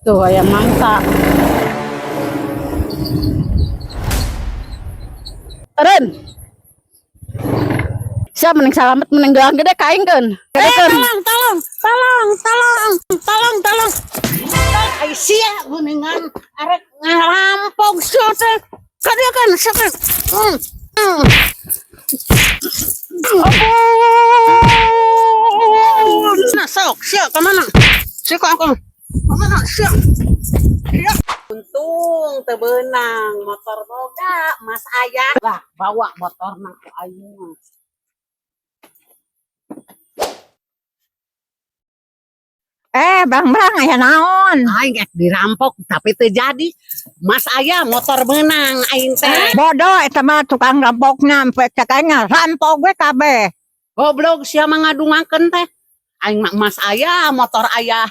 Tuh aya mangka. Eren. Siap mending salamet mending gelang gede ka aing keun. Eh, tolong, tolong, tolong, tolong, tolong, tolong. Ai sia geuningan arek ngarampok sia teh. Kadieu kan sia teh. Ampun. Nah, sok, sia ka mana? Sia ka aku. Ka mana sia? Sia. Untung teu beunang motor boga Mas aya. Lah, bawa motorna ku aing mah. Eh, Bang Bang, aya naon? Aing ek dirampok tapi teu jadi. Mas aya motor menang aing teh. Bodoh eta mah tukang rampokna, sampe cek aing rampok we kabeh. Goblok sia mah ngadungakeun teh. Aing mah emas aya, motor aya.